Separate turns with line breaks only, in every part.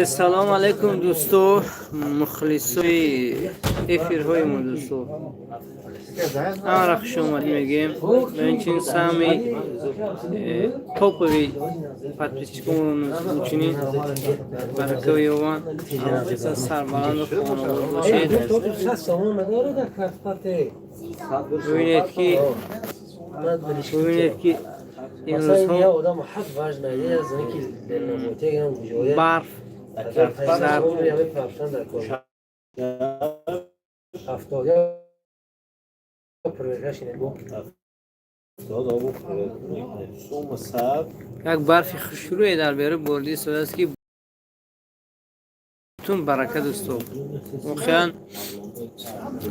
Салом алейкум, дӯсто, мухлисои эфирҳои мо, дӯсто, ҳамаро хуш омад мегӯем. Инчунин самый топовый подписчикомон, инчунин барака ёбанд, сарбаланду хонобод бошед. Бибинед, ки имрӯзҳо барф дар як барфи хушрӯе дар берун борида истодааст, ки бутун барака. Дӯсто, воқеан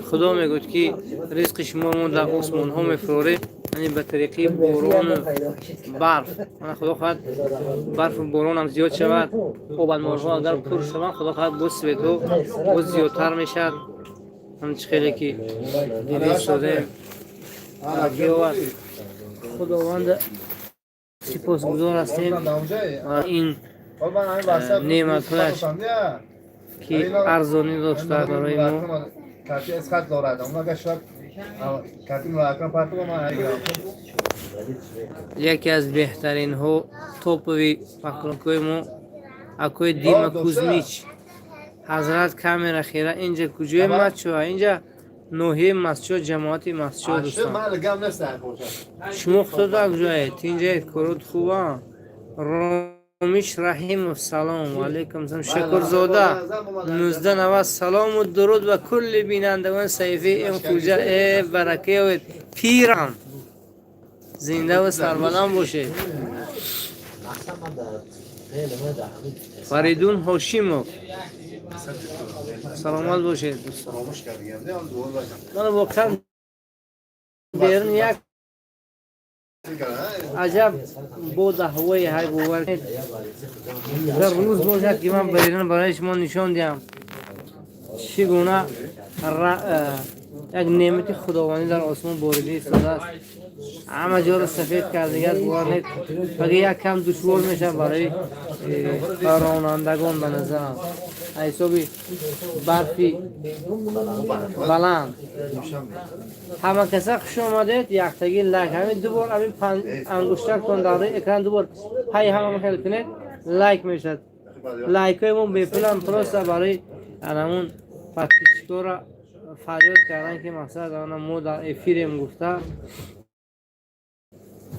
Худо мегӯяд, ки ризқи шумо мо дар осмонҳо мефурорем, яъне ба тариқи борону барф. Мана, Худо хоҳад, барфу боронам зиёд шавад, обанборҳо агар пур шаванд, Худо хоҳад, боз светҳо боз зиёдтар мешавад. Ҳамчи хеле ки дида истодаем, баракиёвад. Худованда сипосгузор ҳастем ва ин неъматҳояш, ки арзонӣ дошта барои мо. Яке аз беҳтаринҳо, топовый поклонникои мо, акои Дима Кузмич. Ҳазрат, камера хира, инҷа куҷои Мачоа? Инҷа ноҳияи Мастчо, ҷамоати Мастчо. Дӯстон, шумо худо куҷоед? Инҷаед? Корот хуба? Ромиш Раҳимов, салом алейкум. Салом. Шакурзода 1990, салому дуруд ба кулли бинандагони саҳифаи М Хуҷа. Э, баракаёвед, пирам, зиндаву сарбаланд бошед. Фаридун Ҳошимов, саломат бошед, дӯстон. Мана, воқеан берун як аҷаб бода ҳавои ҳай, бовар агар рӯз бошад, ки ман берун барои шумо нишон диҳам, чӣ гуна як неъмати худовандӣ дар осмон борида истодааст, ҳама ҷоро сафед кардагиаст. Бовар нед, ваги як кам душвор мешавад барои ронандагон, ба назарам, ҳисоби барфи баланд. Ҳама каса хуш омадед. Яктаги лайк, ҳамин ду бор ҳамин ангуштартон дар рӯи экран ду бор пай ҳама хел кунед, лайк мешавад. Лайкҳои мо бепулам, просто барои анамун подписчикора фарёд кардан, ки мақсад ана мо дар эфирем гуфта,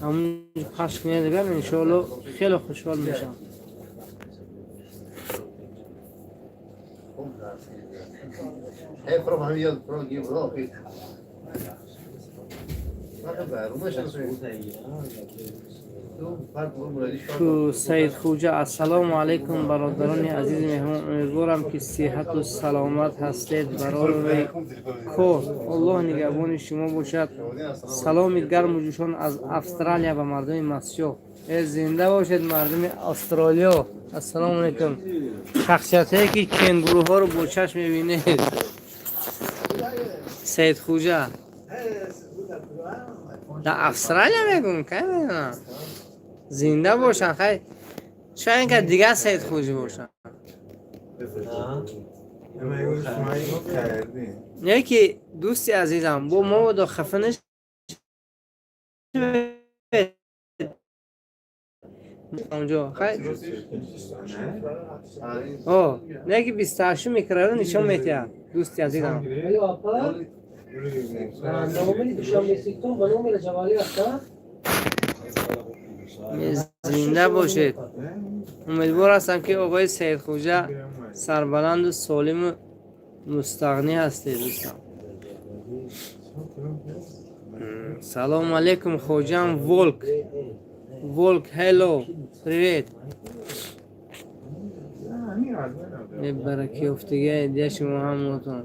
ҳамун пахш кунед. Агар иншоалло, хеле хушҳол мешавам. Саид Хуҷа, ассалому алайкум, бародарони азизи меҳмон, умедворам, ки сиҳату саломат ҳастед. Барори кор Аллоҳ нигаҳбони шумо бошад. Саломи гарму ҷӯшон аз Австралия ба мардуми Мастчоҳ. Э, зинда бошед, мардуми Австралиё. Ассалому алайкум, шахсиятҳое, ки кенгуруҳоро бо чашм мебинед. Саид Хуҷа дар Австралия мегӯм, кай медонам, зинда бошанд. Хай, шояд ин ка дигар Саид Хуҷа бошанд. Не ки, дӯсти азизам, бо мо хафа нашавед. Онҷо хай, о, не ки 28 микрорайон нишон метиҳад, дӯсти азизам. Зинда бошед. Умедвор ҳастам, ки оғои Саидхуҷа сарбаланду солиму мустағнӣ ҳастед, дӯстам. Салому алейкум, хоҷам Волк. Волк, hello, привет. Баракиёфтагия дия шумо ҳамотон.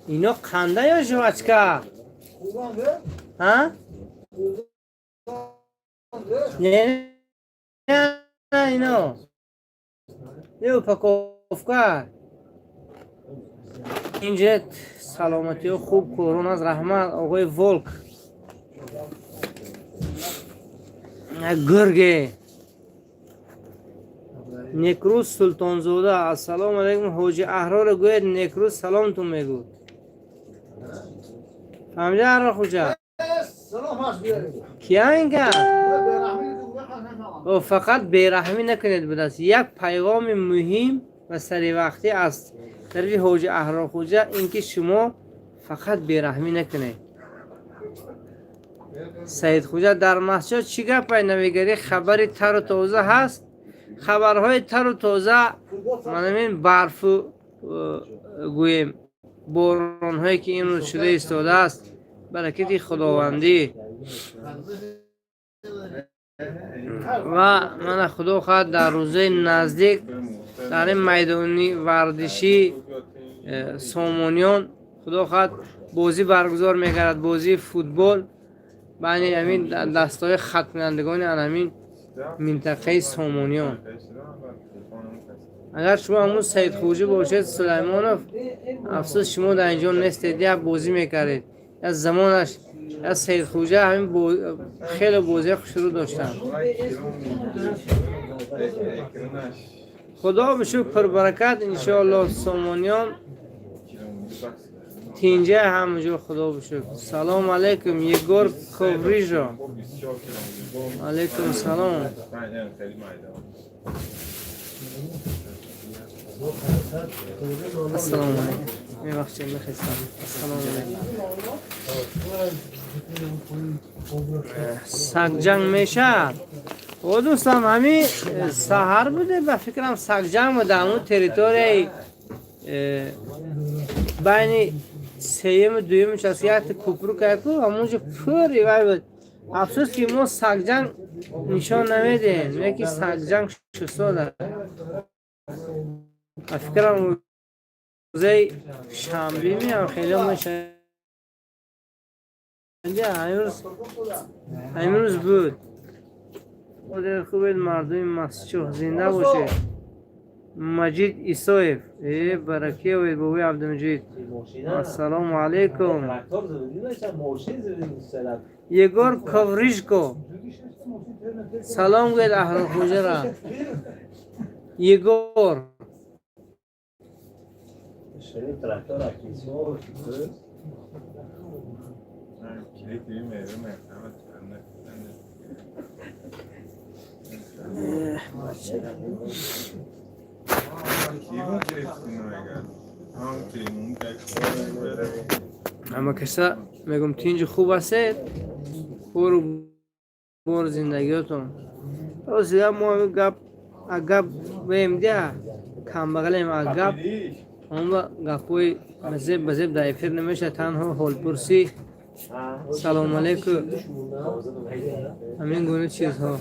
Ино қанда ё жвачка? А? Не, ино. Не, упаковка. Инҷа саломатиҳо хуб, корон аз раҳмат, оғои Волк. Гурге. Некрӯз Султонзода, ассалому алайкум, ҳоҷи Аҳрорро гӯяд, Некрӯз саломтон мегӯд. Фаҳмида, Аҳрор хуҷа? Кия инка? Фақат бераҳмӣ накунед будааст. Як пайғоми муҳим ва саривақтӣ аз тарафи ҳоҷи Аҳрорхуҷа ин ки шумо фақат бераҳмӣ накунед. Саидхуҷа, дар масҷид чӣ гапай, навигарӣ, хабари тару тоза ҳаст? Хабарҳои тару тоза манамин барфу гӯем, боронҳое ки имрӯз шуда истодааст, баракати худовандӣ ва мана худо хоҳад, дар рӯзои наздик дар ин майдони варзишӣ Сомониён, худо хоҳад, бозӣ баргузор мегардад, бозии футбол байни ҳамин дастаҳои хаткунандагони ҳамин минтақаи Сомониён. Агар шумо ҳамун Саидхӯҷӣ бошед, Сулаймонов, афсӯс, шумо дар инҷо нестед, як бозӣ мекардед. Як замонаш як Саидхӯҷа ҳамин хеле бозиҳо хушрӯ доштанд. Худо бишукр, пурбаракат, иншоаллоҳ, Сомониён тинҷа ҳамаҷо, худо бишукр. Салому алайкум, Егор Коврижо. Алайкум салом. Ассалому алайкум. Мебахшед, мехестам. Ассалому алайкум. Сагҷанг мешавад? О, дӯстам, ҳамин саҳар буде, ба фикрам, сагҷанг буда, ҳамун территорияи байни сеюму дуюму час якта купру каяку, ҳамонҷо пури вай буд. Афсӯс ки мо сагҷанг нишон намедиҳем, яки сагҷанг шусода. Ба фикрам, рӯзаи шанбе меам, хеле мешавад. Имрӯз буд. Хубед, мардуми Масчӯҳ, зинда бошед. Маҷид Исоев, э, баракиёвед, бобои Абдумаҷид. Ассалому алайкум. Егор Коврижко, салом гӯед Аҳрорхӯҷара. Егор. Ҳама каса мегум, тинҷи хуб ҳастед, кору бор зиндагиётон. Ростига, мо гап гап бем дия, камбағалем, а гап онва гапҳои зеб ба зеб дар эфир намешавад, танҳо ҳолпурсӣ, салому алейкум, ҳамин гуна чизҳо.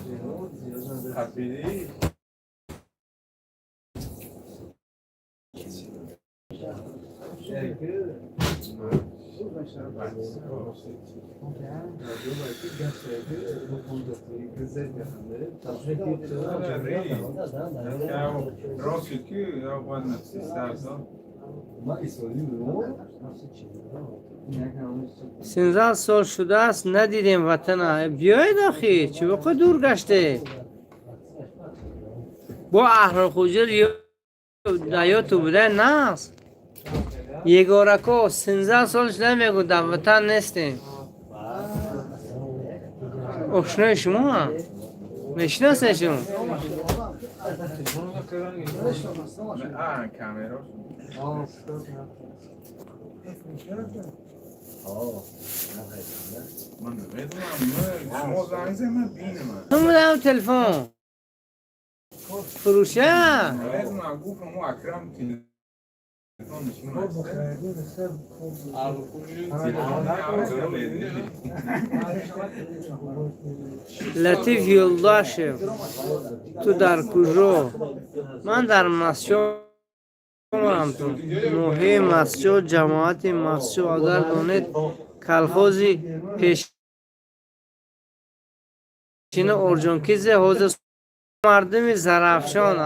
13 сол шудааст, надидем ватана. Биёед охи, чӣ воқеъ дур гаште? Бо Аҳрорхӯҷа даёту буда наст. Егорако, 13 сол шуда, мегӯ, дар ватан нестем. Ошнои шумоам, мешиносед шумо? Телефон фурӯша. Латиф Юлдашев, ту дар куҷо? Ман дар Масчо. Ноҳияи Мастчоҳ, ҷамоати Мастчоҳ, агар донед, колхози пешина Орҷонкидзе, ҳозир мардуми Зарафшон.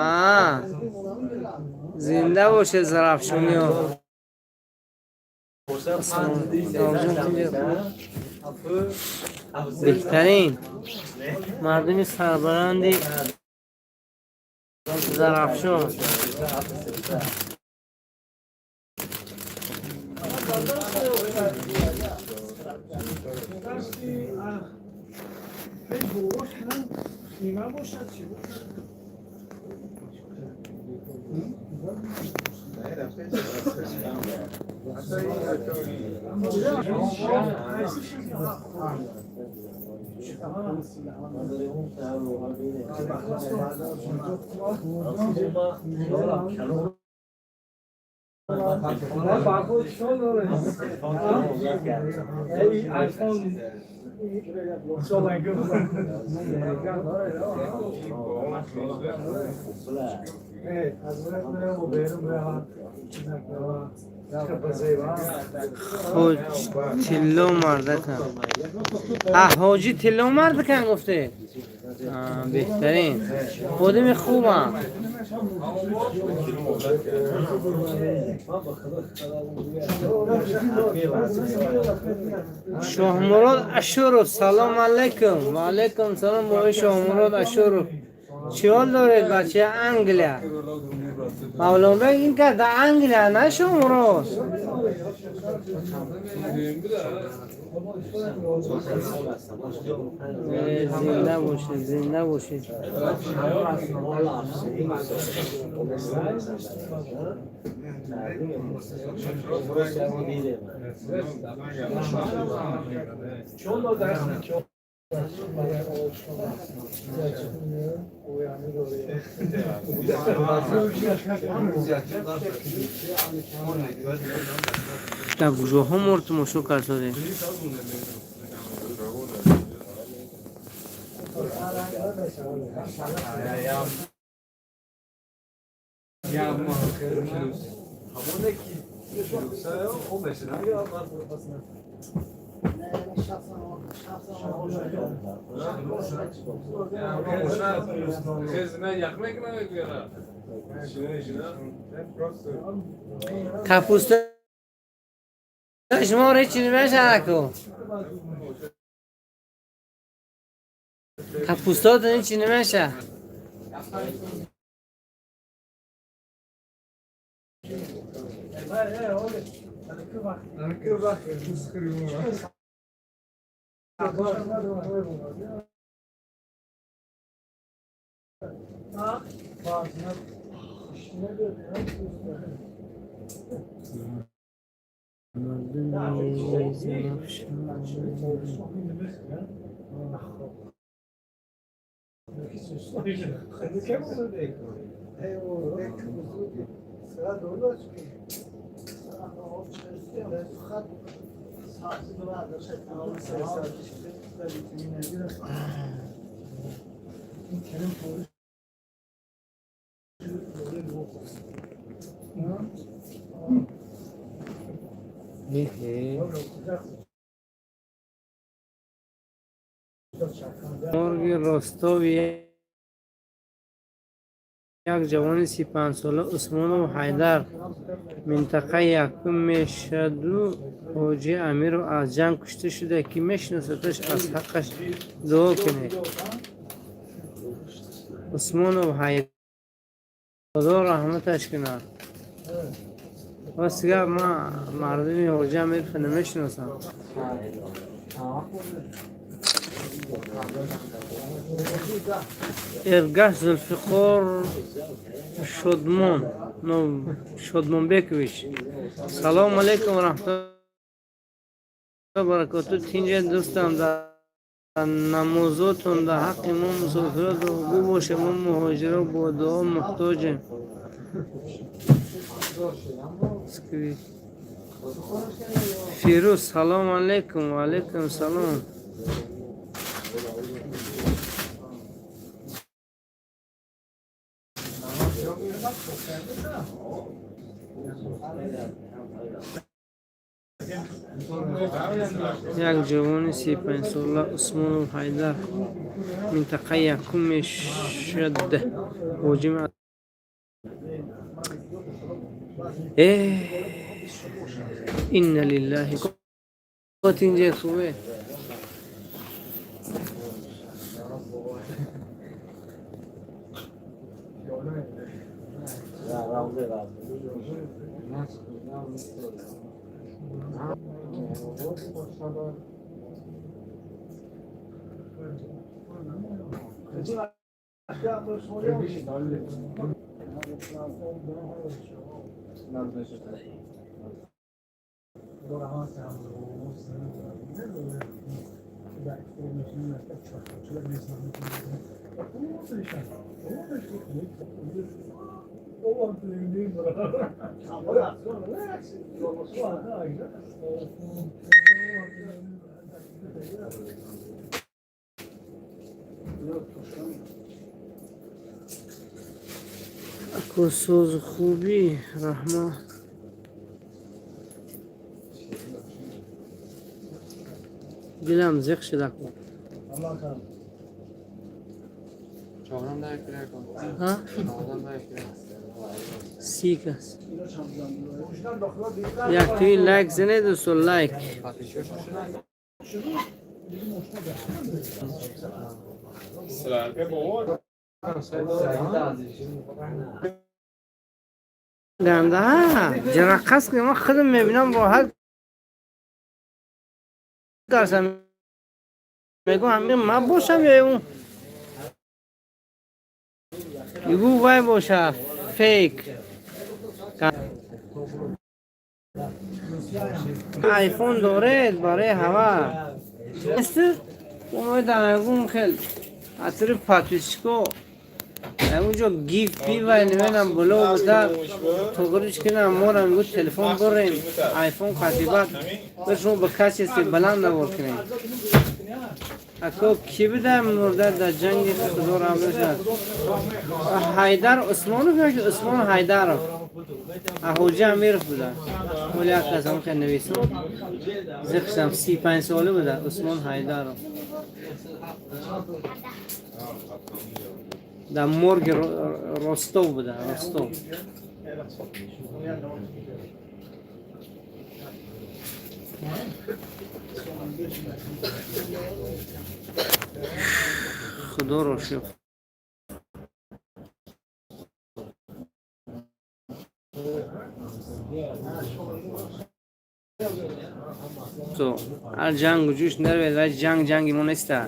Зинда бошед, зарафшониҳо. Беҳтарин мардуми сарбаланди Зарафшон. Тилло мардакам. Ҳоҷӣ тилло мардакам гуфте. Беҳтарин. Одами хубам. Шоҳмурод Ашуров, салом алайкум. Ва алайкум салом, бобои Шоҳмурод Ашуров. Чӣ ҳол доред, бачаи Англия? Мавлонбек ин кард дар Англия, на Шоҳмурод? Зинда бошед, зинда бошед. Дар куҷоҳо моро тамошо кардодем? Капуста шумо ҳеҷ намешавад ку. Капустотон ҳеҷ намешавад. Морги Ростови як ҷавони 35-сола Усмонов Ҳайдар минтақаи якум мешаду Ҳоҷи Амиров аз ҷанг кушта шуда, ки мешиносадаш, аз ҳаққаш дуо кунед. Усмонов Ҳайдар, Худо раҳматаш кунад. Рости гап, ман мардуми Ҳоҷи Амирова намешиносам. Эргаш Зулфиқор Шодмон Шодмонбекович, салому алайкум ва раҳматуллоҳи ва баракоту. Тинҷа дӯстам, дар намозотон дар ҳаққи мо мусофиро дуогӯ бошед. Мо муҳоҷиро бо дуо муҳтоҷем. Фирӯз, салому алайкум. Ва алайкум салом. Як ҷавони 35-сола Усмонов Ҳайдар минтақаи якум мешуд. Ҳоҷими инна лиллаҳи тинҷе хубе. Ако сози хубӣ, раҳмат. Дилам зиқ шуд, ако. 30 кас. Яктои лайк занед, дӯсто, лайк. Ганда ҷарақас ки ман худам мебинам, роҳат тарсам, мегӯм, ҳамин ман бошам ё он игу вай боша, фейк. Айфон доред, барои ҳава умедам, хел атри подписчико ягонҷо гиф пивай, намедонам, боло буда туғриш кунам, мора мегӯ, телефон бурем, айфон қатибат ба шумо ба качестве баланд навор кунем. Ако, ки буда мурда дар ҷанги? Худо раҳмат. Ҳайдар Усмонов ёки Усмон Ҳайдаров, Ҳоҷи Амиров буда. Оли як касам хел нависам, зиқ шудам. 35 сола буда Усмон Ҳайдаров, дар морги Ростов буда, Ростов. Худоро шукр. То ҳар ҷангу ҷӯш наравед, вай ҷанг ҷанги мо неста.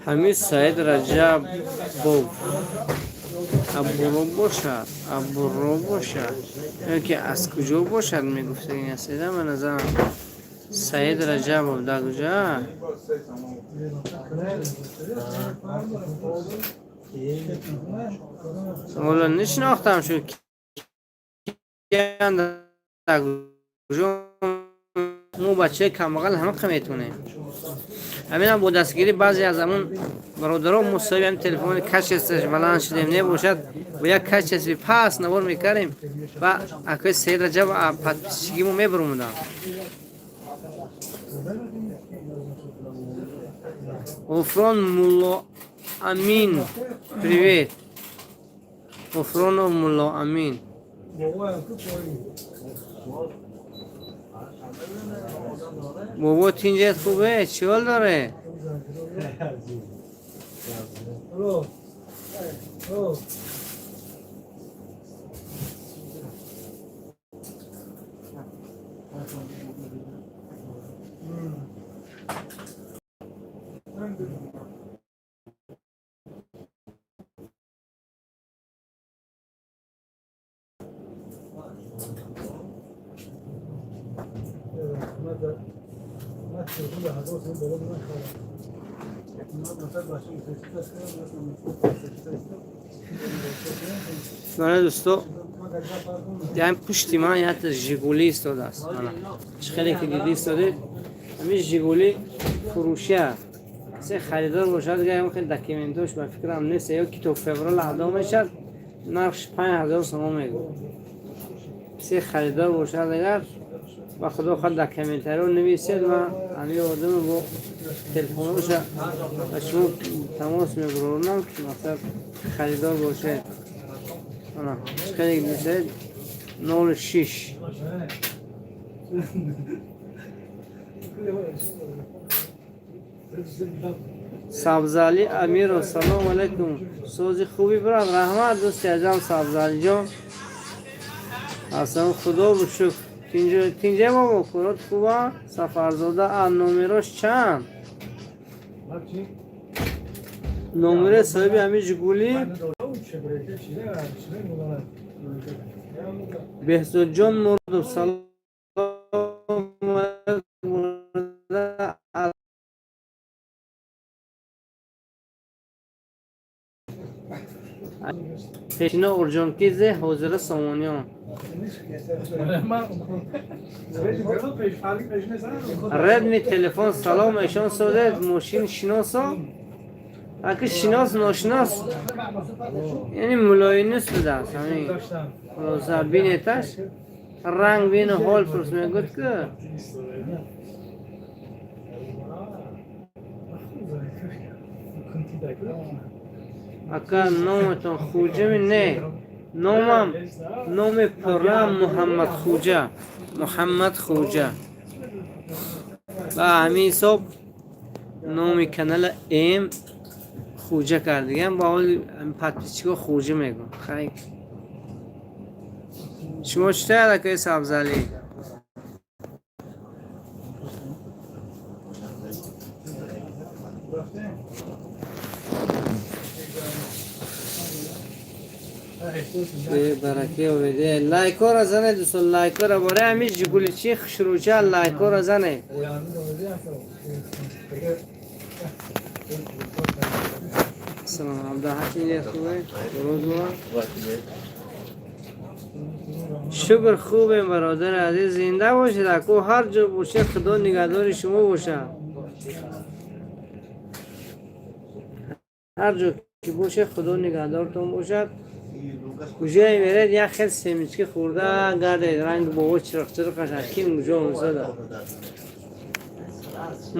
Ҳамин Саид Раҷабов абуро бошад, абуро бошад ё ки аз куҷо бошад, мегуфтагин астеда. Ба назарам, Саид Раҷабов дар куҷа? Ҳоло нишинохтам шу, дар куҷо. Мо бачаи камбағал ҳамақа метавонем. Ҳаминам бо дастгирии баъзе аз ҳамун бародарон мо соҳиби ҳамин телефони качестваш баланд шудем. Небошад, бо як качестви паст навор мекардем ва акои Саид Раҷаб подписчигимо мебурмудам. Ғуфрон Муллоамин, привет. Ғуфронов Муллоамин. Бобо, тинҷет хубе? Чӣ ҳол доре?
Алло. О.
Мана, дӯсто, яън пушти ман якта Жигули истодааст. Мана, чӣ хеле ки диди истодед, ҳамин Жигули фурӯшия. Касе харидор бошад, гаям хел документош ба фикрам нест, ё ки то феврал адо мешад, нархш 5000 сомон мегӯ. Касе харидор бошад агар, ба худо хоҳад, дар комментариҳо нависед, ва ҳамин одаме бо телефоноша ба шумо тамос мебурорам, ки мақсад харидор бошед. Ана, чӣ хеле дидед, 06. Сабзалӣ Амиров, салому алайкум, сози хуби, брат? Раҳмат, дӯсти азизам Сабзалиҷон. Аслан худо шукр. Тинҷа бобо, корот хуба? Сафарзода, а номерош чанд? Номере соҳиби ҳамин Жигули Беҳзодҷон Муродов, салом алайкум. Пешина Орҷонкизе, ҳозира Сомониён. Редми телефон, салом, эшон созед, мошин шиносо? Аки шинос, ношинос, яъне мулоинус будааст. Ҳамин хулоса, бинеташ, ранг бину, ҳол пурс, мегӯд ки ака, номатон Хуҷами? Не, номам, номи пурраам Муҳаммад Хуҷа, Муҳаммад Хуҷа. Ба ҳамин ҳисоб номи канала М Хуҷа кардигам. Ба ҳоли подписчико Хуҷа мегӯм. Хай, шумо чӣ акаи Сабзалӣ? Бараке оведе. Лайкора зане, дӯстон, лайкора. Бораи ҳамин Жигуличи хушрӯча лайкора зане. Салом, Абдуҳаким, хубе? Дуруд. Шукр, хубем, бародари азиз, зинда бошед, аку, ҳар ҷо бошед, худо нигаҳдори шумо бошад. Ҳар ҷо ки бошед, худо нигаҳдортон бошад. Куҷое меред, як хел семечки хӯрда гардед, ранги бобо чироқчироқаша ким куҷо мусода.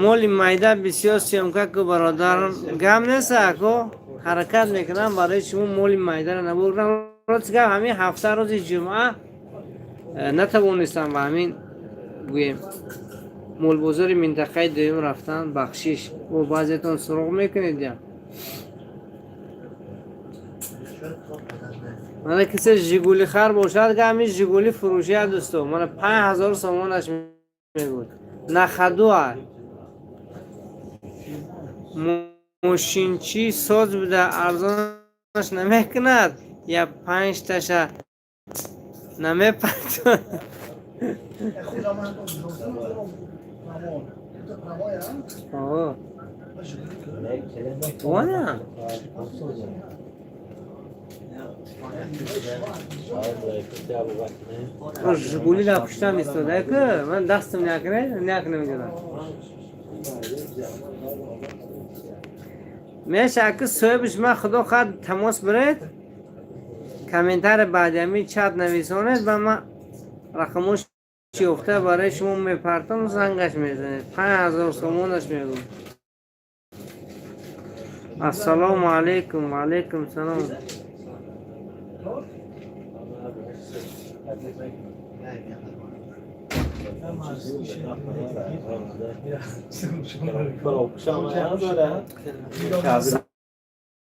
Моли майда бисёр съёмка ку, бародарам, гап нест, аку, ҳаракат мекунам барои шумо моли майдара набурдам. Рост гап, ҳамин ҳафта рӯзи ҷумъа натавонистам ба ҳамин гӯем молбозори минтақаи дуюм рафтан, бахшиш. Бо баъзетон суроғ мекунед я. Мана, кисе Жигули хар бошад, га ҳамин Жигули фурӯшия, дӯсто. Мана, 5000 сомонаш мегӯд, нахадуа. Мошинчи соз буда, арзонаш намекунад, я панҷташа намепартояд? О. Вона? Жигули дар пуштам истода ку, ман дастам някне, някне мегирам. Меша, аки соҳибаш ман, худо хоҳад, тамос биред, комментари баъди ҳамин чат нависонед, ба ман рақамош ёфта барои шумо мепартам, зангаш мезанед. 5000 сомонаш мегӯм. Ассалому алайкум, ваалайкум салом.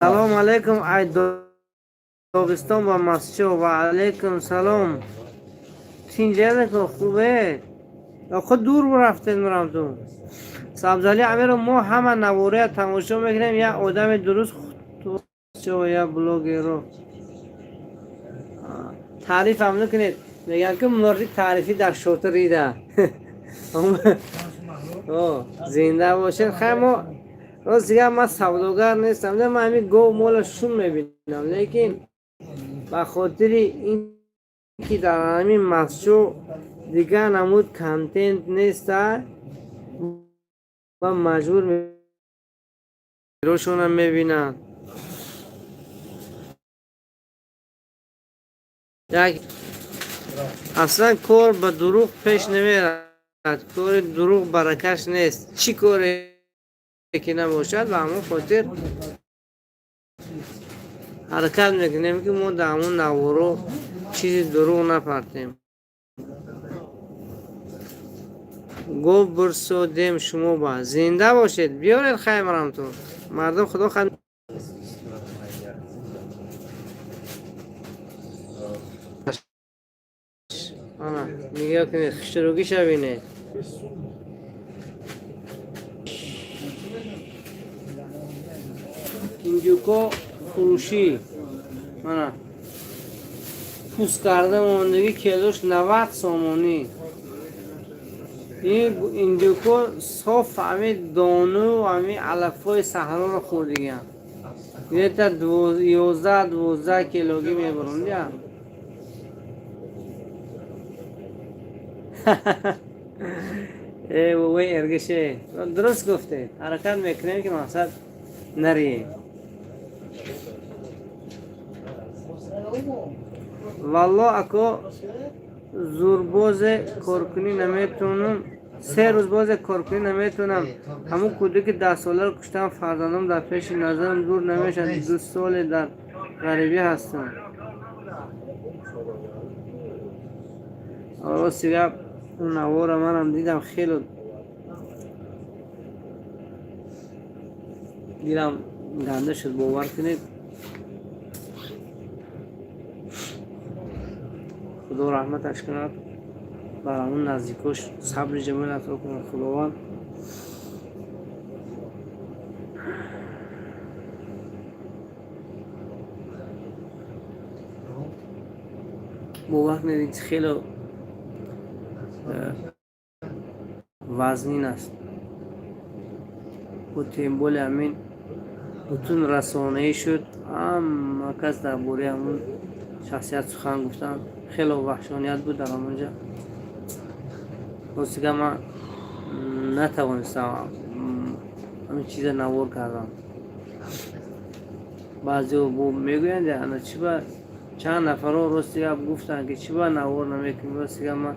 Салому алайкум, ай Доғистон ба Масчо. Ва алайкум салом. Тинҷадако, хубе? Худ дур рафтед, мурамту. Сабзали Амиро, мо ҳама навория тамошо мекунем, як одами дуруст я блогеро таърифам накунед. Мегӯям, ки мурди таърифӣ дар шотир рида. Зинда бошед. Хай, мо рост дигар, ман савдогар нестам, ман ҳамин гов мола шум мебинам, лекин ба хотири ин ки дар ҳамин масҷо дигар намуд контент неста, ва маҷбур рошона мебинанд. Як аслан кор ба дурӯғ пеш намерад, кори дурӯғ баракаш нест, чӣ коре ки набошад. Ба ҳамон хотир ҳаракат мекунем, ки мо дар ҳамон наворо чизи дурӯғ напартем. Гов бурсодем шумо ба зинда бошед, биёред. Хай, марамту мардум, худо хай. Ана, нигоҳ кунед, хушрӯгиша бинед. Индюко фурӯшӣ, мана, пӯст карда мондагӣ, килош 90 сомонӣ. Ин индюко соф ҳами дону, ҳами алафҳои саҳроро хӯрдигиям, где-то 11-12 килогӣ мебурам дия. Э, вой, эргише, дуруст гуфтед. Ҳаракат мекунем, ки мақсад нарием. Валло, ако, зурбозе коркунӣ наметавонам, 3 рӯз бозе коркунӣ наметавонам. Ҳамун кӯдаки 10-соларо куштам, фарзандом дар пеши назарам дур намешавад. 2 соле дар ғарибӣ ҳастам. Рости гап, он навора манам дидам, хело дилам ганда шуд, бовар кунед. Худо раҳматаш кунад, бар ҳамун наздикош сабри ҷамил ато кунад Худованд. Бовар кунед, хело вазнин аст бо тем более ҳамин бутун расонаӣ шуд, ҳама кас дар бораи ҳамун шахсият сухан гуфтанд. Хело ваҳшоният буд дар ҳамонҷа. Ростига, ман натавонистам ҳамин чиза навор кардам. Баъзеҳо бо мегӯянд, ана чиба, чанд нафарҳо, рости гап, гуфтанд, ки чиба навор намекунӣ. Рости гап, ман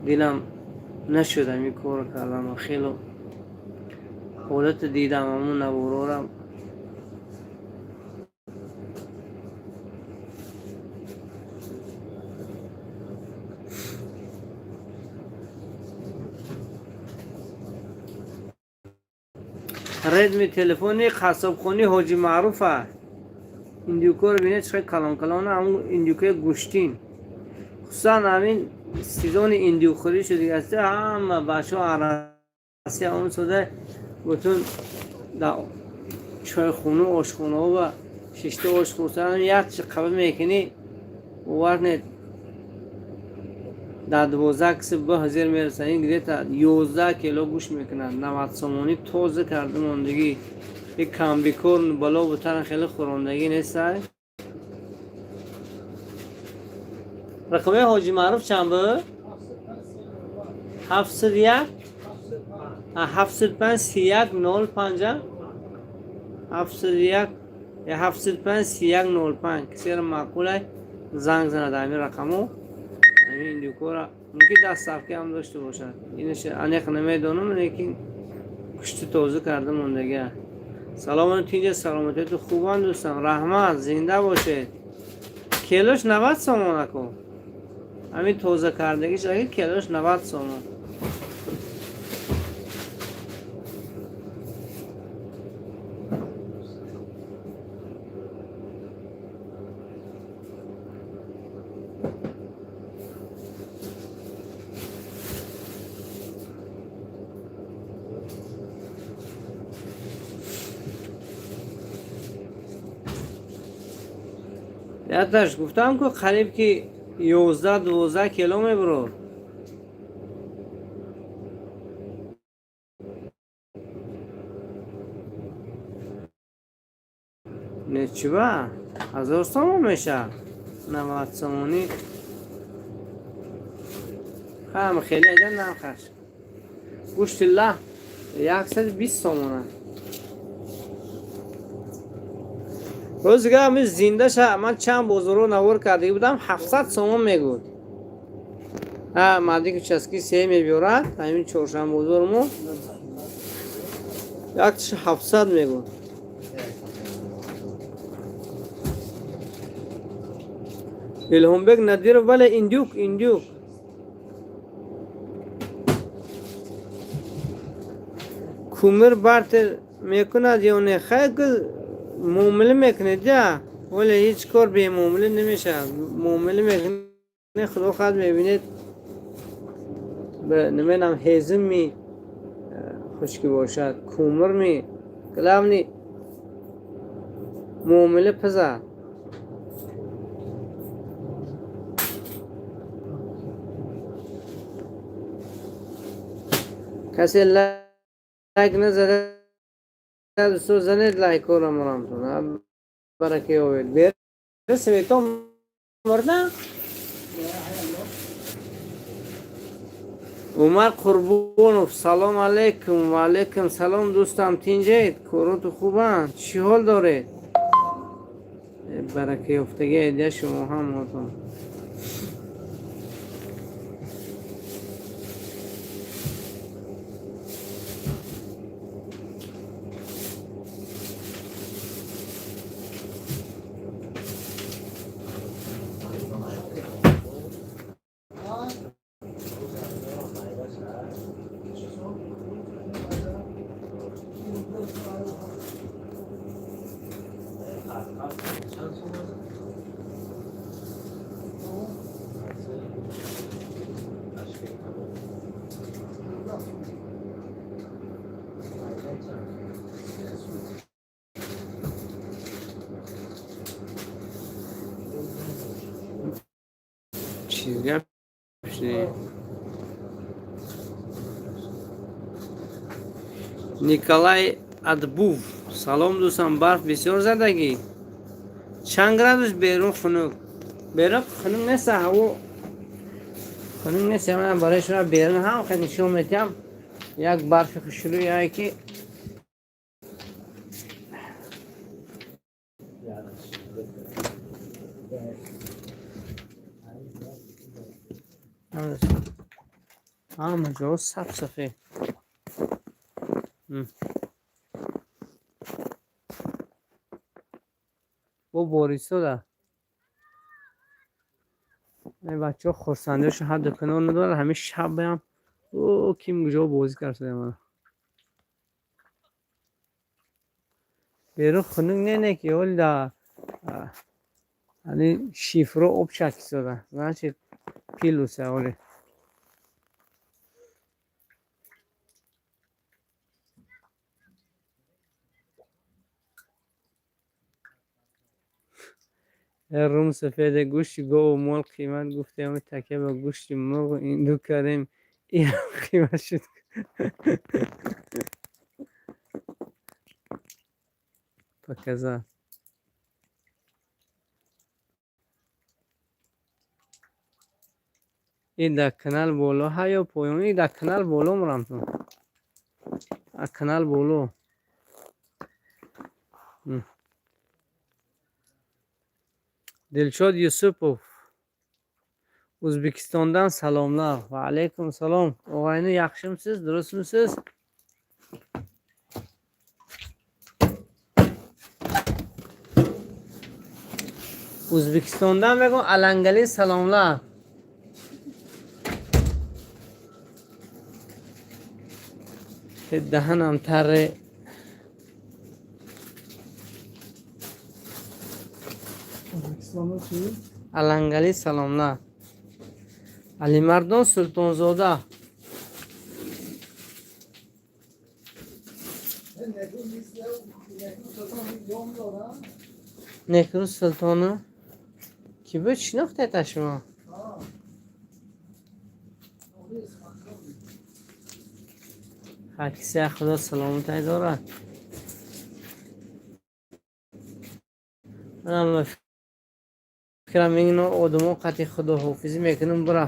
дилам нашуд ҳамин корро кардам. Хело ҳолате дидам ҳамун наворора. Редми телефони қассобхони Ҳоҷи Маъруфа. Индюкоро бинед, чӣ хел калон калона, ҳамун индюкои гӯштин. Хусусан ҳамин сезони индюкхӯрӣ шудиги аст, ҳама бачаҳо арасия он сода бутун дар чойхону ошхонаҳо ва шишта ош хӯрдан, як чи қаба мекунӣ, бовар кунед, дар 12 киси ба ҳазир мерасад. Ин где-то 11 кило гӯшт мекунад, 90 сомонӣ, тоза карда мондагӣ. И комбикорм бало бутаран хеле хӯрондагӣ нестай. Рақами Ҳоҷи Маъруф чанд буд? 701 705 31 05, 701 705 31 05. Кисеро маъқулай, занг занад ҳамин рақамо. Ҳамин индюкора мумкин доставка ҳам дошта бошад, инаш аниқ намедонам, лекин гӯшти тоза карда мондага. Салому тинҷа, саломатияту хубан, дӯстам, раҳмат, зинда бошед. Килош 90 сомон, ако, ҳамин тоза кардагиш, аги килош 90 сомон. Яташ гуфтам, ку қариб ки 11-12 кило мебурад. Не, чиба 1000 сомон мешавад, 90 сомонӣ. Ҳам хеле айда нархаш. Гӯшти лаҳм 120 сомона. Рӯзига ами зиндаша ман чанд бозорро навор кардаги будам, 700 сомон мегуд. Ҳа, марди участки се мебиёрад, ҳамин чоршанбозормо якташа 700 мегуд. Илҳомбек Надиров, бале, индюк, индюк. Кумир бартер мекунад ё не? Хайр, муомила мекунед, я вале ҳеҷ кор бемуомила намешавад. Муомила мекунед, худо хоҳад, мебинед, намедонам, ҳезум ми хушкӣ бошад, кумир ми, главный муомила пизад. Касе лайк назада, дӯсто, занед лайкҳоро, марамтон барака ёбед. Бера свето мурда. Умар Қурбонов, салом алейкум. Ва алейкум салом, дӯстам, тинҷед? Короту хубанд? Чӣ ҳол доред? Барака ёфтагӣ эдя шумо ҳамотон. Чиз гап шуди? Николай Адбув, салом, дӯстам. Барф бисёр задагӣ? Чанд градус берун хунук? Берун хунук нест, ҳаво хунук нест. Ман барои шумо берун ҳам хеле нишон медиҳам, як барфи хушрӯяе ки ҳама ҷо саб сафед. Бо бористода бачаҳо хурсандиашо ҳадду канор надорад. Ҳамин шабаам о ким куҷо бозӣ кард. Берун хунук не, не ки ҳоли да ани шифро об чакистода, значит, плюса ҳоли. Рум сафеде, гӯшти гову мол қимат гуфтем, такя ба гӯшти мурғу индук кардем, инам қимат шуд. Показать. Ин дар канал боло ҳа ё поён? Ин дар канал боло мурамтон, а канал боло. Дилшод Юсупов, O'zbekistondan salomlar. Va alaykum salom, og'ayni, yaxshimisiz, durustmisiz? O'zbekistondan мегӯм, аланgali salomlar. Даҳанам таре.
O'zbekistonda chi?
Alangali salomlar. Alimardon Sultonzoda. Nekruz Sultoni ки буд? Шинохтед шумо? Ҳар кисе Худо саломатай дорад. Манам фикрам ино одамо қати худоҳофизӣ мекунам, бира.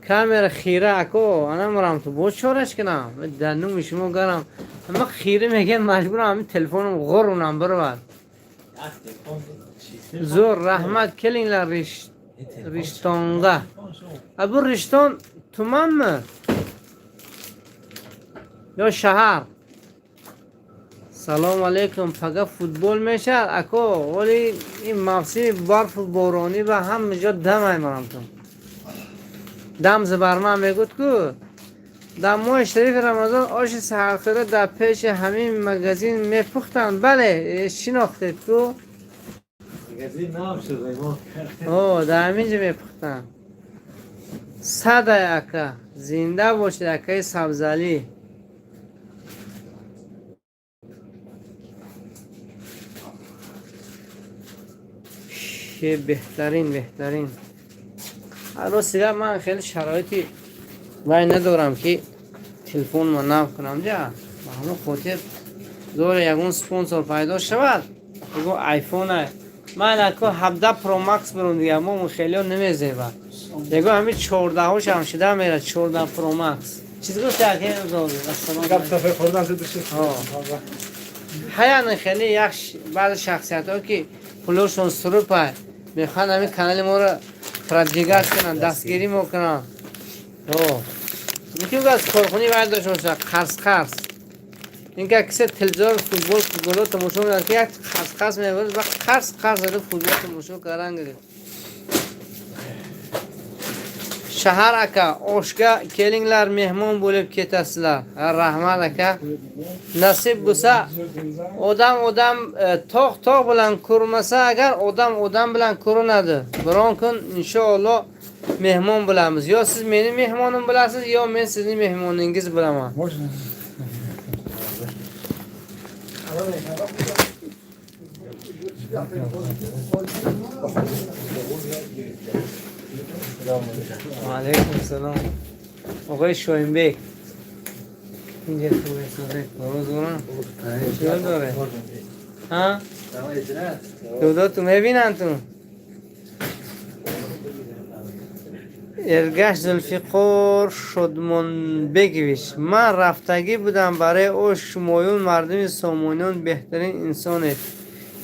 Камера хира ако, анамрам ту боз чораш кунам. Дар нуми шумо гарам. Ама хира мегӯям, маҷбурам ҳамин телефоном ғурунам бировад. Зӯр, раҳмат, келингlar Rishtonga. А bu Rishton tumanmi? Ё шаҳар? Салом алейкум. Пага футбол мешавад ако? Оли ин мавсими барфу боронӣ ба ҳама ҷо дамай марамтун. Дам забарман мегӯд ку. Дар моҳи шарифи Рамазон оши саҳархӯра дар пеши ҳамин магазин мепухтанд. Бале, шинохтед ку? О, дар ҳамин ҷо мепухтанд. Садай ака, зинда бошед, акаи Сабзалӣ. Беҳтарин, беҳтарин. Рости гап, ман хеле шароити вай надорам, ки телефонма нав кунам ҷа. Ба ҳамон хотир зора ягон спонсор пайдо шавад, ягон айфона. Ман ако 17 Pro Max биром дига, мо хелио намезеба. Ягон ҳамин 14-ҳошам шида мерад, 14 Pro Max. Чиз гуфти, ака? Ассалому алайкум. Ҳаян хеле як баъзе шахсиятҳо, ки пулошон сурупай, мехоҳанд ҳамин канали моро продвигать кунанд, дастгирӣ мо кунанд. Мумкин аз корхонаи вай дошта бошад, қарз қарз. Ин ки кисе телевизор футбол футболо тамошо мекунад, ки як қарз қарз мебарад ва қарз қарз зада футбол тамошо кардан гирифт. Shahar aka, oshga kelinglar, mehmon bo'lib ketasizlar. Rahmat, aka. Nasib bo'lsa, odam odam tog' tog' bilan ko'rmasa agar, odam odam bilan ko'rinadi. Biron kun inshaalloh mehmon bo'lamiz. Yo siz meni mehmonim bo'lasiz, yo men sizni mehmoningiz bo'laman.
Можно?
Va alaykum assalom. Оғои Шоинбек. Инҷа хуб. Чӣ дорe? Ҳа? Дудоту мебинанд ту? Эргаш Зулфиқор Шодмонбекович. Ман рафтагӣ будам барои ош, шумоён мардуми сомониён беҳтарин инсонед.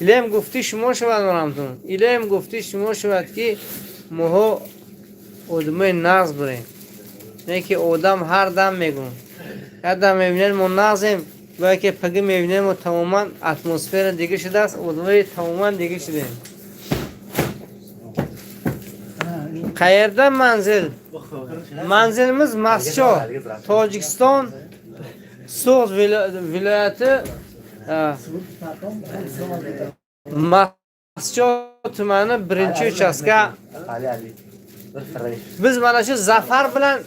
Илем гуфтӣ шумо шавад марамтун. Илем гуфтӣ шумо шавад, ки моҳо одамои нағз бурем. Не ки одам ҳар дам мегӯм. Як дам мебинед, мо нағзем, бояд ки паги мебинем, мо тамоман атмосфера дига шудааст, одамои тамоман дига шудем. Qayerda manzil? Manzilimiz Mastcho, Tojikiston, So'g'd viloyati, Mastcho tumani, birinchi uchastka. Biz mana shu Zafar bilan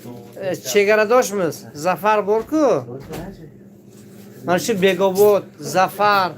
chegaradoshmiz. Zafar bor-ku. Mana shu Begobod, Zafar.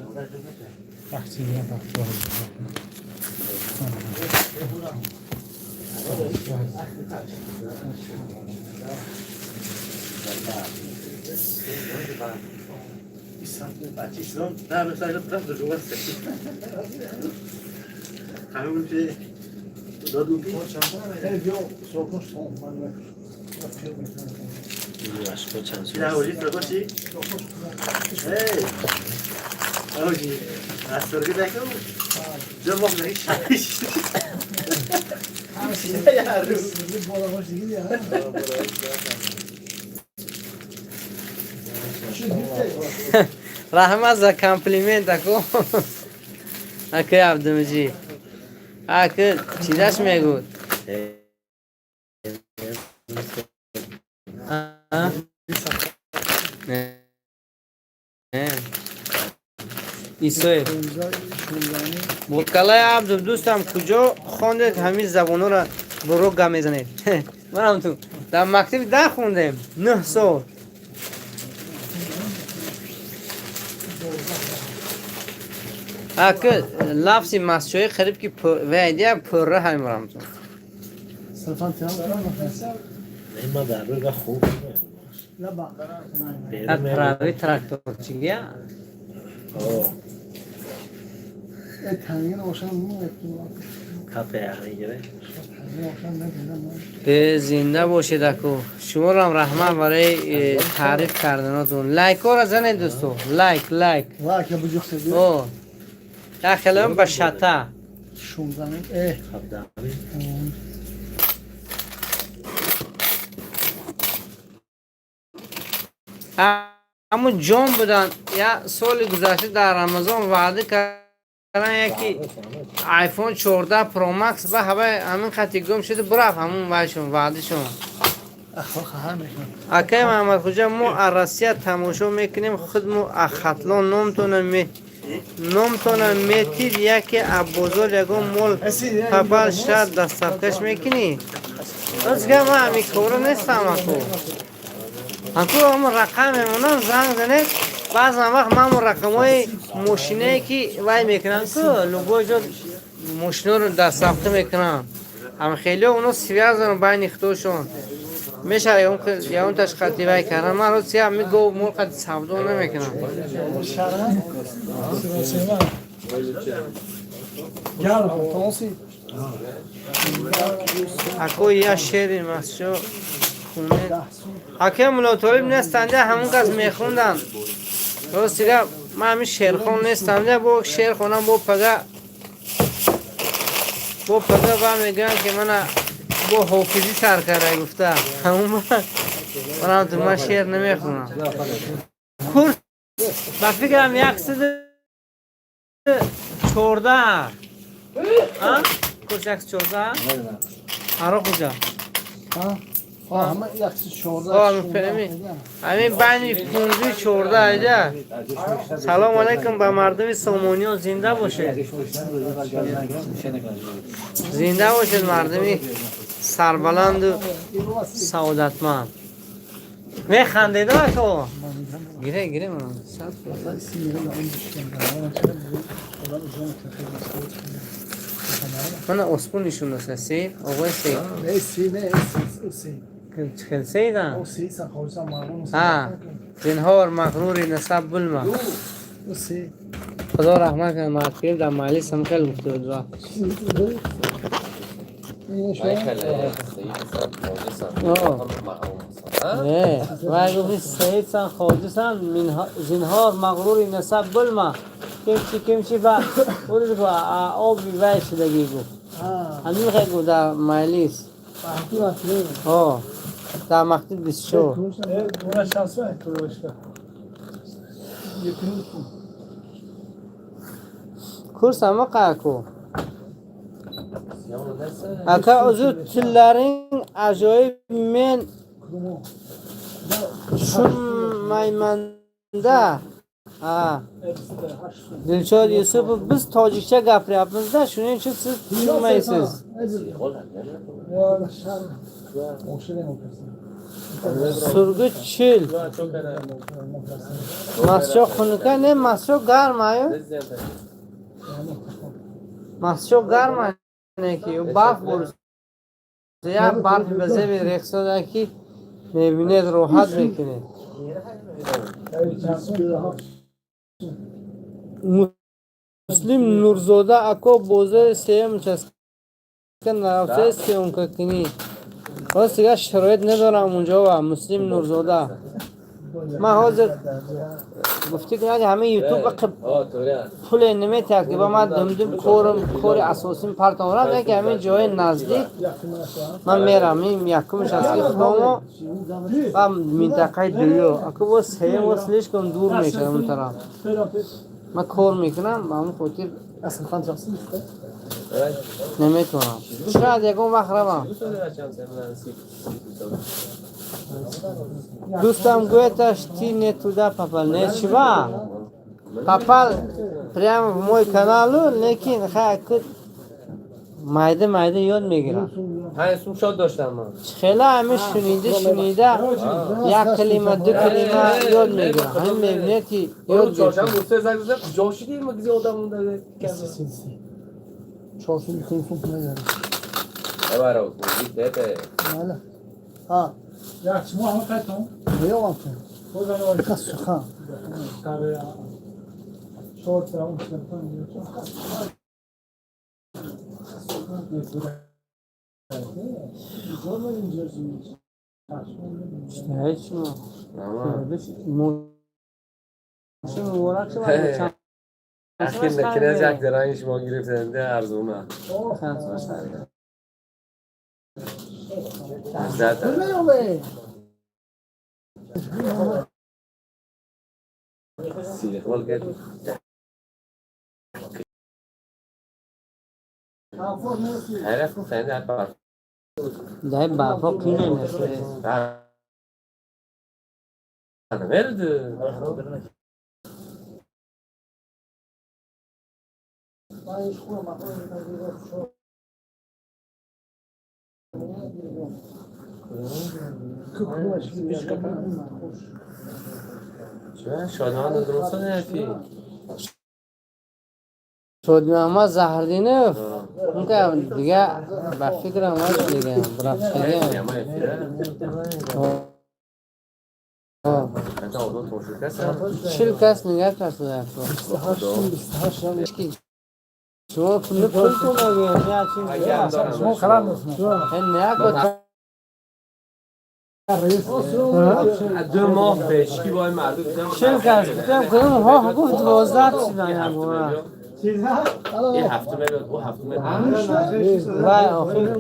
Раҳмат за комплимент, ако. Акаи Абдумаҷид. Ака, чизаш мегӯд? А? Не. Не. Исоев. Бокалай Абду, дӯстам, куҷо хондед, ҳамин забонҳоро бурук гап мезанед? Манам ту дар мактаби 10 хондем, 9 сол. Ака, лафзи масчоӣ қариб ки вайдия пурра ҳамин барам ту. Дар правый тракторчигия. Зинда бошед, аку. Шуморам раҳмат барои таъриф карданотон. Лайкҳоро занед, дӯсто, лайк, лайк. Як хелам ба шата. Ҳамун ҷон буданд, як соли гузашта дар Рамазон ваъда кардан яки iPhone 14 Pro Max, ба ҳавай ҳамин хати гум шуд, бурафт ҳамун вайшон, ваъдашон. Акай Маҳаммадхуҷа, мо аз Россия тамошо мекунем, худмо аз Хатлон. Номтона метид, яке аз бозор ягон мол пабал шаҳр доставкаш мекунӣ? Ростга, ман ҳамин коро нестам, аку. Аку, ҳамон рақам мемонам, занг занед. Баъзан вақт ман ҳамон рақамҳои мошинае ки вай мекунанд ку, любой ҷо мошинаро доставка мекунанд, ҳам хелиҳо оно связь доранд байни худошон, мешавад ягонташ қати вай кардан. Ман рости ҳами гов мол қати савдо намекунам. Ако, я шери масчо хунед. Ака Муллотолиб нестанд, ҳамон кас мехонданд. Рости гап, ман ҳамин шерхон нестам, бо шер хонам, бо пага ба мегӯянд, ки мана бо ҳофизӣ сар карда гуфта. Ҳамун манам ту ман шеър намехонам. Курс ба фикрам 114, курс 114 аро куҷа? Ҳамин байни пунзу чорда айда. Салому алайкум ба мардуми Сомониён, зинда бошед, зинда бошед, мардуми сарбаланду саодатманд. Механдед, ако? Гире, гире. Мана осмон нишон доста, сейд, оғои сейд. Хел сейда? Зинҳор мағрури насаб булма. Худо раҳмат кунад, мартиб дар маҷлис ҳам хел гуфта буд ва. Не, вай гуфти саидсан, хоҷисан, зинҳор мағрури насаб булма. Кимчи кимчи ба оби вай шудагӣ гуфт. Ҳамин хел гуфт дар маҷлис. Дар мактуб 24.
Buna şans var başka.
Курс ама қаку. Ака, узр, tillaring ajoyib, men tushunmaymanda. Ha. Dilshod Yusupov, biz tojikcha gapiryapmizda, shuning uchun siz tushunmaysiz. Surgut 40. Masjo xunuka не, masjo garm ayu. Masjo garm neki, u barf bo'lsa, як барф ба земи рехсода ки мебинед, роҳат мекунед. Муслим Нурзода, ако, бозори сеюм участка нарафта съёмка кунӣ? Ҳозир дигар шароит надорам унҷо ва Муслим Нурзода. Ман ҳозир гуфтӣ ки ҳамин ютуб пуле наметиҳад, ки ба ман думдум корам, кори асосим партоварам, яке ҳамин ҷои наздик ман мерам. Ин якумш аст, ки худомо ва минтақаи дуюм, аку бо сеюм бо слишком дур мешавад. Он тараф ман кор мекунам, ба ҳамон хотир наметавонам. Шояд ягон вақт равам. Дӯстам гӯяташ, ты не туда попал. Не, чива попал прямо в мой канал, лекин майда майда ёд мегирам.
5 сум шод доштам ман.
Хела ҳамин шунида шунида як калима, ду калима ёд мегирам. Ҳамин мебинед, ки ёд
Чоршанбе гуфта занг зад, куҷо шудӣ, ма гизи одам монда.
Чоршанбе телефон кунад.
Эвара, бете.
Ha.
ماشین مبارک شد.
اخیر نکنه یک درنگ شما گرفتنده ارزونه.
دای بابا کینه نشه.
Nerede? شادمان درست نفی.
Шодмама Заҳрдинов унка дига ба фикрам аст дига рафтагиам. 40 кас нигоҳ кардааст. Шумо пул пултон
Шумо харам
не.
دو ماه پیش کی با این مردم
40 کس گفتم کدوم ها گفت 12 شدن.
این هفته میلیون او هفته میلیون.
وای آخر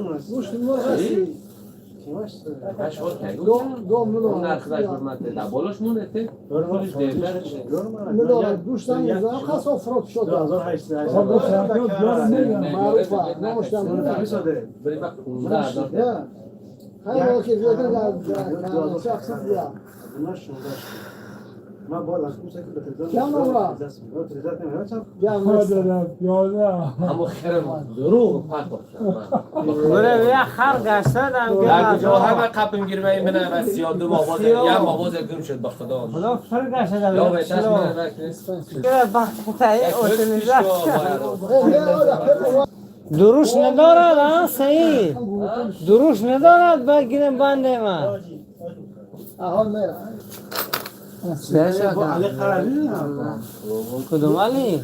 بالاش مونده همون خرم دروغ پاک
بره یه خر گشتن
در کجا همه قپم گیر این بنه و سیاه دو ماه باز یه ماه باز گم شد با خدا
خدا فر گشتن
یا به چشم من
دروش ندارد ها سعید دروش ندارد باید گیرم بنده من کدوم علی؟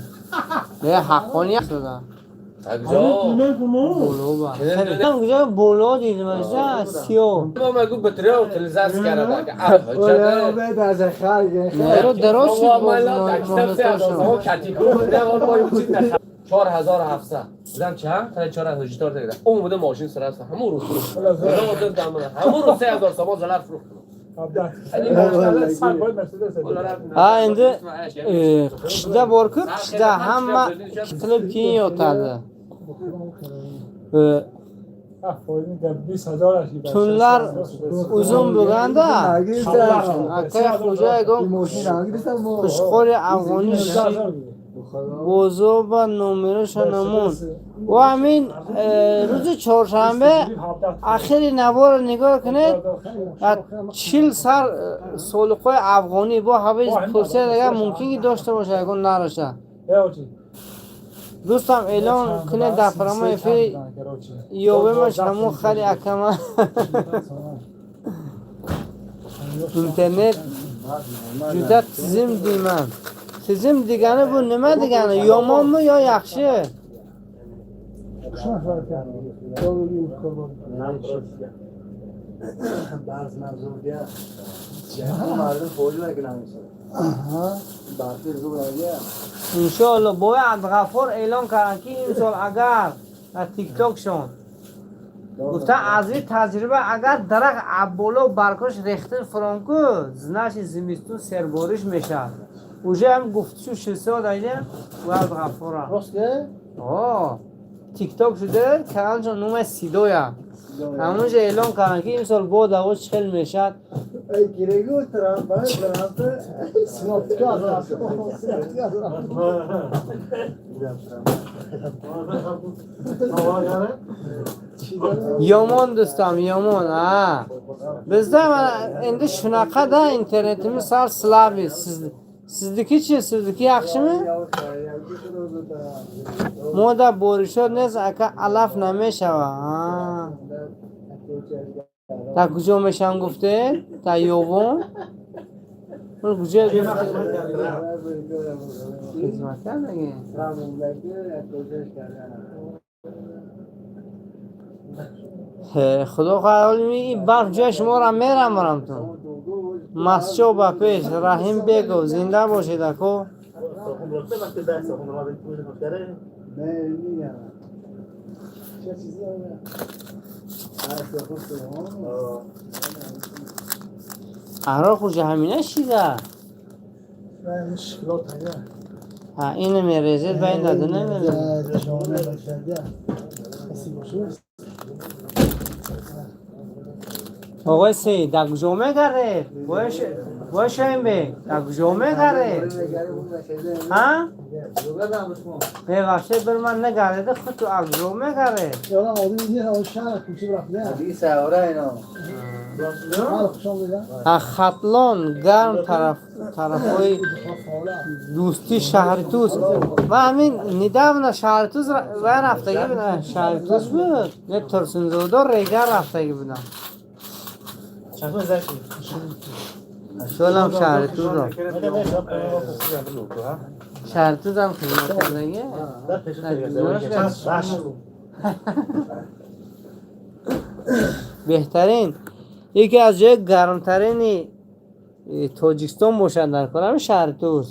نه حقانی شده کجا بولو دیدم از سیو
ما مگو بطری اتلیزاس کرده
نه درست شد.
4700 بودم چند؟ تا 4084 تا گرفتم. اون بوده ماشین سر است همون روز فروخت. همون روز 3000 سامان زلر فروخت.
Ha endi qishda borku, qishda hamma qilib keyin yotadi. Tunlar uzun bo'lganda aka xo'ja Qushqori afg'oniy бозо ба номероша намон. Ва ҳамин рӯзи чоршанбе ахири наворо нигоҳ кунед, 40 сар солиқҳои афғонӣ бо ҳавои пурсед, агар мумкин ки дошта бошад, ягон нараша. Дӯстам эълон кунед дар прямой эфир ёбемаш ҳамун хари акама. Интернет juda tizim deyman. Tizim degani bu nima degani? Yomonmi yo yaxshi? Иншоалло бояд Абдуғаффор эълон карданд ки имсол агар дар тиктокшон гуфта аз ин таҷриба агар дарахт абболо баргош рехтин фуронку, значит зимистон сербориш мешавад. Уже ҳам гуфтшу шисод айда ва Абдуғаффора. О, тикток шуда каналшон номаш Сидоя. Ҳамонҷо эълон карданд ки имсол бод ҳаво чӣ хел мешавад. Yomon do'stam, yomon, ha. Bizda mana endi shunaqada internetimiz sal слабый. Siznikichi, sizniki yaxshimi? Moda borishot nez aka alaf namешава. Ha. Дар куҷо мешавам гуфте? Дар Ёвон? Куҷо хизмат кардаги? Худо хоҳад, ин барф ҷои шуморо мерамонам ту. Масчо ба пеш, Раҳим Бегов, зинда бошед, ако. Аҳрор хурҷа ҳамина шида. Ина мерезед ба ин дада намерезед. Оғои Сеид, дар куҷо мегардед? Бой Шоҳинбек, дар куҷо мегардед? Ҳа? Бебахшед, бір ман нагардеда, худ ту аз куҷо мегардед? Хатлон гарм тарафҳои дӯстӣ шаҳри Туз. Ман ҳамин недавно шаҳри Туз вай рафтагӣ будам. Шаҳри Туз буд? Не, Турсунзода Регар рафтагӣ будам. Шолам шаҳри Тузро. Шаҳри Тузам хизмат кардагӣ? Беҳтарин. Яке аз ҷои гармтарини Тоҷикистон бошад дар кор ҳамин шаҳри Туз.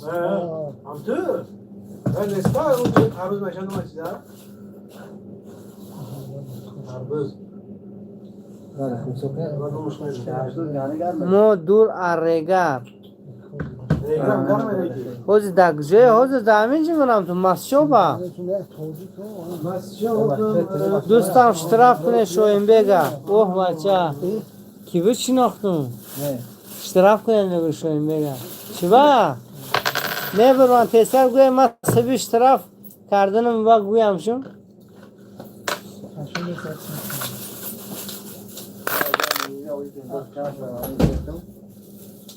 Мо дур аз Регар. Ҳозир дар куҷое? Ҳозир дар ҳамин ҷо монам ту Масчоба. Дӯстам штраф кунед Шоҳинбега. Оҳ бача. Ки буд шинохтум? Штраф кунед мегӯ Шоҳинбега. Чӣ ба? Мебурман тезтар гӯям ман саби штраф карданам ба гӯям шум.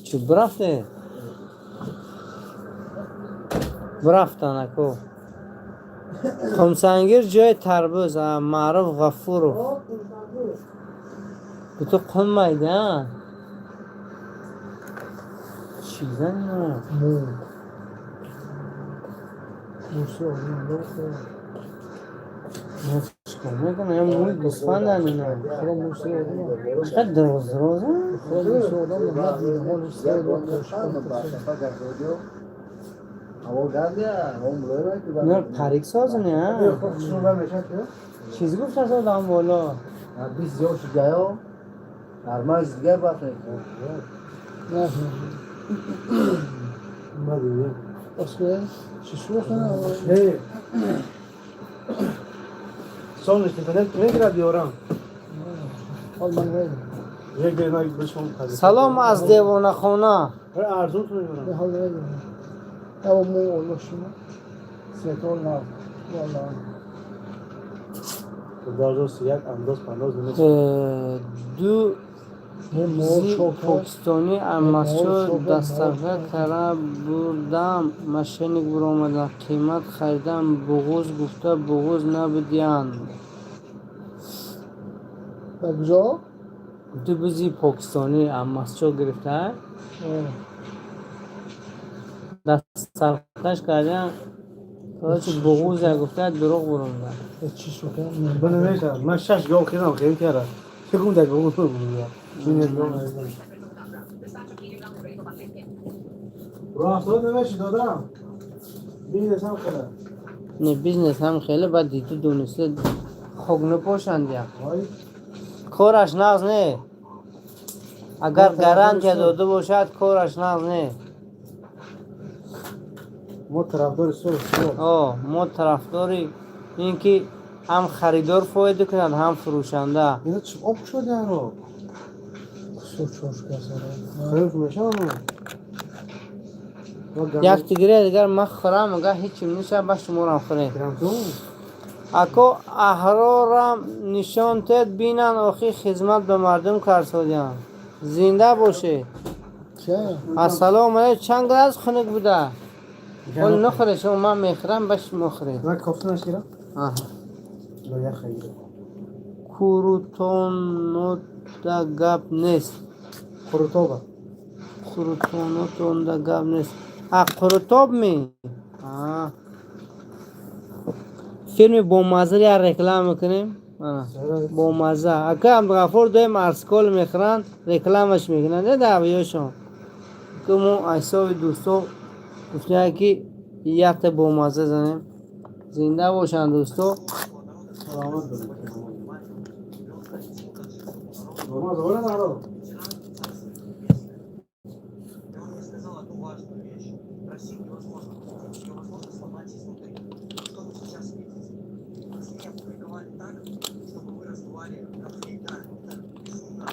Чӣ бурафте? Бурафтан ако. Хумсангир ҷои тарбуз, Маъруф Ғафуров. Буту қуммайда. Чизан чикор мекунам? Я мӯи гӯсфандан ина. Чақадр дароз дароз. Ина парик созане, а? Чиз гуфта содам боло. Салом аз девонахона. Ду зи покистонӣ аз Масчо дастарха кара бурдам, мошенник буромаданд. Қимат харидам, буғуз гуфта буғуз набудиянд. Ду бизи покистонӣ аз Масчо гирифта дастархаш кардам, короче буғуза гуфта дурӯғ буромаданд.
Ман шаш гов хирам хеле кардам. Фикр дар буғуз буд.
Не, бизнес ҳам хеле баъд диду дониста хок напошанд як. Кораш нағз не. Агар гарантия дода бошад, кораш нағз не.
Мо тарафдори сулҳ.
О, мо тарафдори ин ки ҳам харидор фоида кунад, ҳам фурӯшанда.
Ина чӣ об шуд яро? Хӯрок мешавад.
Як тигре дигар ман хӯрам, агар ҳечим нешавад, ба шуморам хӯрем. Ако аҳрорам нишон тед бинанд, охир хизмат ба мардум карсодиям. Зинда бошед. Ассалому алайкум. Чанд градус хунук буда? Ҳол нахӯред шумо, ман мехӯрам, ба шумо хӯред.
Ман кофта наширам?
Аҳа.
Ё ях хӯрам.
Курутонода гап нест.
Қурутоба.
Қурутонотонда гап нест. А, қурутоб ми? Филми бомаза як реклама кунем. Бомаза. Ака Абдуғаффор доим арскол мехӯранд, рекламаш мекунанд не даъвиёшон. Ки мо ҳисоби дӯсто гуфтем, ки якта бомаза занем. Зинда бошанд дӯсто.
Саломат бошед. Нормал забора.
И он мне сказал одну важную вещь. Россию невозможно купить, ее возможно сломать изнутри. Что вы сейчас видите? СМИ опубликовали так, чтобы вы раздували конфликт. Да, это безумно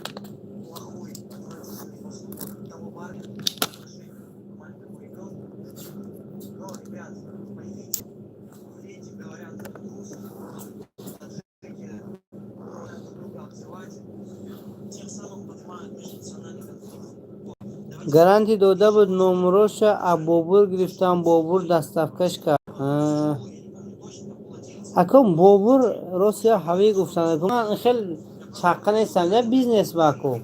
плохой, отвратительный поступок того парня по отношению к маленькому ребенку. Но, ребят, поймите, в ленте говорят трус, таджики друг друга обзывать, тем самым поднимают межнациональный конфликт. Давайте
Гарантӣ дода буд, номероша а Бобур гирифтам, Бобур доставкаш кард.
Я не помню точно, там было 9
Ако Бобур рост я ҳавӣ гуфтам, ман хел чаққа нестам, я бизнес бако.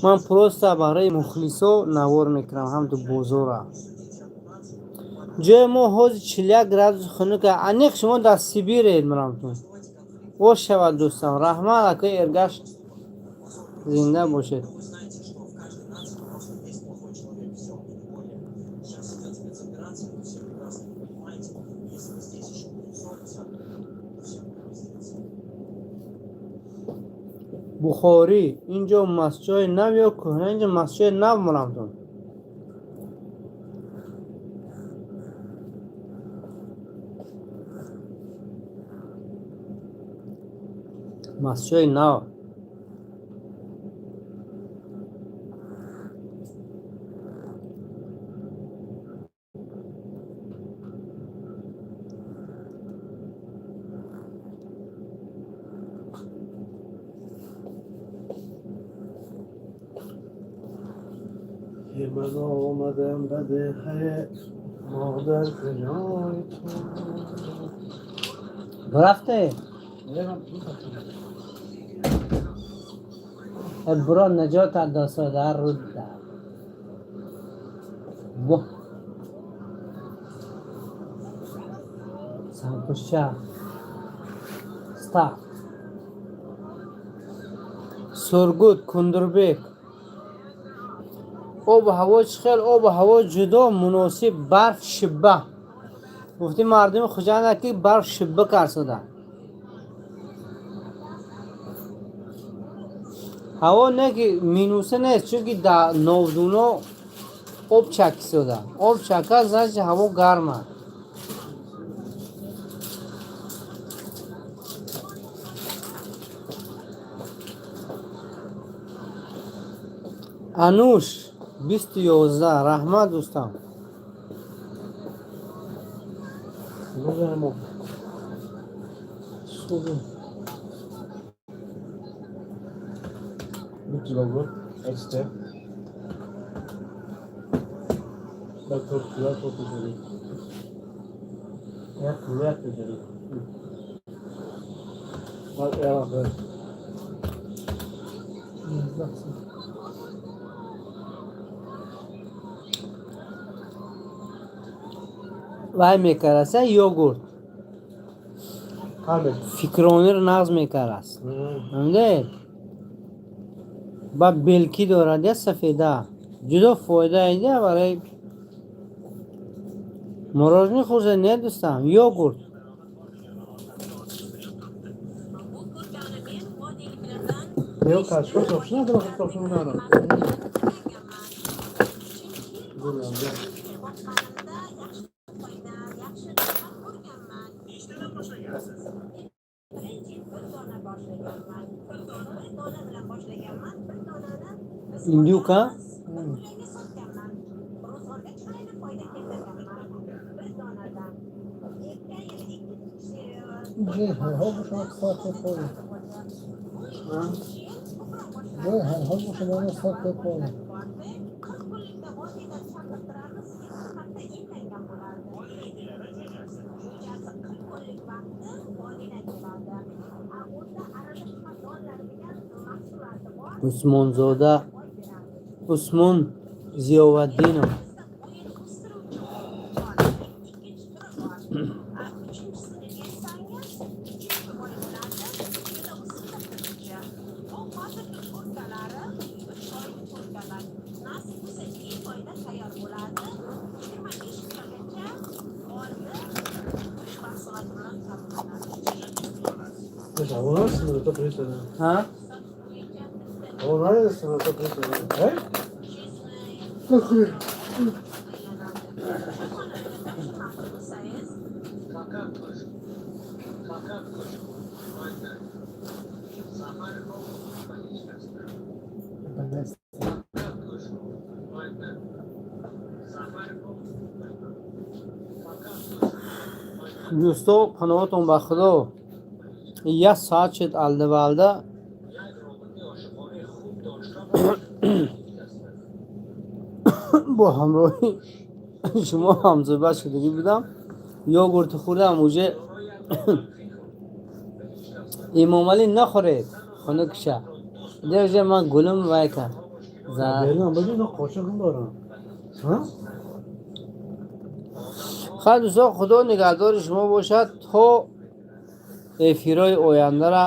Ман просто барои мухлисо навор мекунам ҳам ту бозора. Ҷои мо ҳозир 41 градус хунука, аниқ шумо дар Сибиред марамтун. Бош шавад дӯстам, раҳмат акои Эргаш, зинда бошед.
Вы знаете, что в каждой нации просто есть плохой человек, все, и не более. Сейчас идет спецоперация, вы все прекрасно это понимаете. Если мы здесь еще будем ссориться, то всем будет пиздец.
Бухорӣ инҷо масҷои нав ё кӯҳна? Инҷо масҷои нав марамтун. Масҷои нав.
من آمدم به ده مادر کجای تو؟
Рафте? Бро наҷот досода рудда. Во. Санпуша. Старт. Сургут, Кундурбек. Обу ҳаво чӣ хел? Обу ҳаво ҷудо муносиб, барф шиба. Гуфти мардуми Хуҷанда, ки барф шиба карсода. Ҳаво не ки минуса нест, чунки дар новдуно об чакисода. Об чака, значит, ҳаво гарма. Ануш 2011, раҳмат дӯстам.
Бозамо.
Суби.
1 kilo ekstra. Da 4 kilo 4 kilo. 1 kilo 1 kilo. Bak.
Вай мекараса йогурт.
Қабл.
Фикрониро нағз мекараст. Фаҳмидед? Ба белки дорад, я сафеда. Ҷудо фоида ида барои мороженое хӯрда не дӯстам, йогурт.
Yok kaç kaç topşuna da bakıp topşuna da. Dur lan gel.
Индюк, а?
جای هرها باشه ساخت پایین. جای هرها باشه mana ساخت پایین.
Усмонзода Усмон Зиёватдинов.
Havalar sınırda Britanya.
Ҳа.
Havalar sınırda Britanya. He?
Дӯсто, паноҳатон ба Худо. Як соат шуд, алда балда бо ҳамроҳи шумо ҳамзӯҳбат шудагӣ будам. Йогурт хӯрдам уже. Эмомалӣ, нахӯред, хунукша деже. Ман гулум вай кард.
Berlin bugün de qochoq дорам. Ҳа?
Хай, дӯсто, Худо нигаҳдори шумо бошад то эфирҳои ояндара.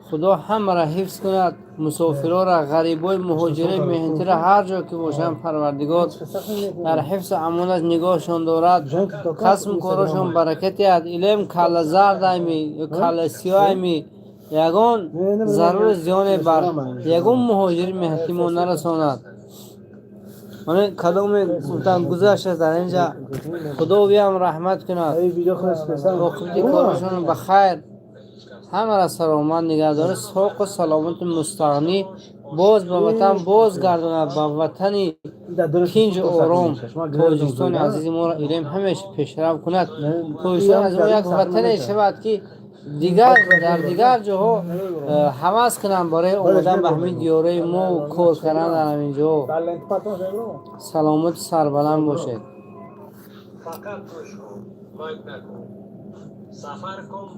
Худо ҳамаро ҳифз кунад, мусофирора, ғарибои муҳоҷирои меҳнатиро, ҳар ҷо ки бошанд, Парвардигор дар ҳифзу амонат нигоҳшон дорад, касбу корошон баракат диҳад. Илм каллазард айми ё калласиё айми, ягон заруру зиёне бар ягон муҳоҷири меҳнатӣ мо нарасонад. Мана кадоме гуфтан гузаштааст дар инҷа, Худо виам раҳмат кунад.
Эй видео хеле специал.
Оқибати корашон ба хайр, ҳамаро саломат нигаҳ дорад, соқу саломату мустағнӣ боз ба ватан боз гардонад, ба ватани тинҷу ором. Тоҷикистони азизи моро илм ҳамеша пешрав кунад. Тоҷикистони азизи мо як ватане шавад, ки дигар дар дигар ҷоҳо ҳавас кунанд барои омадан ба ҳамин диёраи мо, кор кардан дар ҳамин ҷо. Саломату сарбаланд бошед.
Фақат гӯш кун, вайт накун. Сафар кун.